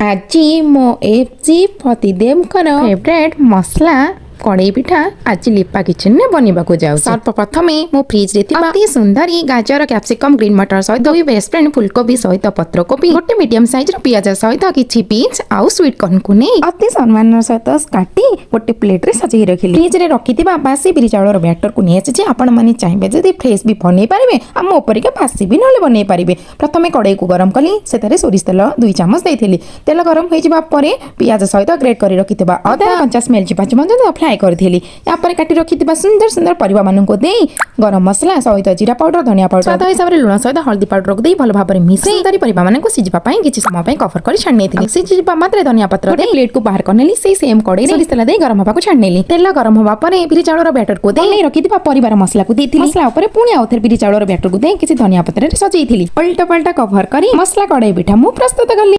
ଆଜି ମୋ F G ପତିଦେବଙ୍କର favourite ମସଲା କଡ଼େଇ ପିଠା ଆଜି ଲିପା କିଚେନରେ ବନିବାକୁ ଯାଉଛି। ସର୍ବପ୍ରଥମେ ମୁଁ ଫ୍ରିଜରେ ଥିବା ଅତି ସୁନ୍ଦରୀ ଗାଜର, କ୍ୟାପ୍ସିକମ୍, ଗ୍ରୀନ୍ ମଟର ସହିତ ଦୁଇ ବେଷ୍ଟ ଫ୍ରେଣ୍ଡ ଫୁଲକୋବି ସହିତ ପତ୍ରକୋବି, ଗୋଟେ ମିଡିୟମ ସାଇଜର ପିଆଜ ସହିତ କିଛି ବିନ୍ସ ଆଉ ସୁଇଟ୍ କର୍ନକୁ ନେଇ ଅତି ସମ୍ମାନର ସହିତ କାଟି ଗୋଟେ ପ୍ଲେଟରେ ସଜେଇ ରଖିଲି। ଫ୍ରିଜରେ ରଖିଥିବା ବାସି ବିରି ଚାଉଳର ବ୍ୟାଟରକୁ ନେଇ ଆସିଛି। ଆପଣମାନେ ଚାହିଁବେ ଯଦି ଫ୍ରେଶ୍ ବି ବନେଇ ପାରିବେ, ଆଉ ମୋ ପରିକା ବାସି ବି ନହେଲେ ବନେଇ ପାରିବେ। ପ୍ରଥମେ କଡ଼େଇକୁ ଗରମ କଲି। ସେଥିରେ ସୋରିଷ ତେଲ 2 ଚାମଚ ଦେଇଥିଲି। ତେଲ ଗରମ ହୋଇଯିବା ପରେ ପିଆଜ ସହିତ ଗ୍ରେଟ୍ କରି ରଖିଥିବା ଅଦା କଞ୍ଚା ସ୍ମେଲ୍ ଯିବା ପର୍ଯ୍ୟନ୍ତ ଫ୍ରାଏ କରିଥିଲି। ତାପରେ କାଟି ରଖିଥିବା ସୁନ୍ଦର ସୁନ୍ଦର ପରିବାମାନଙ୍କୁ ଦେଇ ଗରମ ମସଲା ସହିତ ଜିରା ପାଉଡର, ଧନିଆ ପାଉଡର, ସ୍ୱାଦ ହିସାବରେ ଲୁଣ ସହିତ ହଳଦୀ ପାଉଡରକୁ ଦେଇ ଭଲ ଭାବରେ ମିଶାଇ ସୁନ୍ଦରୀ ପରିବାମାନଙ୍କୁ ସିଝିବା ପାଇଁ କିଛି ସମୟ ପାଇଁ କଭର କରି ଛାଣି ନେଇଥିଲି। ସିଝିଯିବା ମାତ୍ରେ ଧନିଆ ପତ୍ର ଦେଇ ପ୍ଲେଟକୁ ବାହାର କରିନେଲି। ସେଇ ସେମ୍ କଡ଼େଇ ସୋରିଷ ତେଲ ଦେଇ ଗରମ ହେବାକୁ ଛାଣି ନେଲି। ତେଲ ଗରମ ହେବା ପରେ ବିରି ଚାଉଳର ବ୍ୟାଟରକୁ ଦେଇ ରଖିଥିବା ପରିବାର ମସଲାକୁ ଦେଇଥିଲି। ମସଲା ଉପରେ ପୁଣି ଆଉଥରେ ବିରି ଚାଉଳର ବ୍ୟାଟରକୁ ଦେଇ କିଛି ଧନିଆ ପତ୍ରରେ ସଜେଇଥିଲି। ଓଲଟା ପାଲଟା କଭର କରି ମସଲା କଡ଼େଇ ପିଠା ମୁଁ ପ୍ରସ୍ତୁତ କଲି।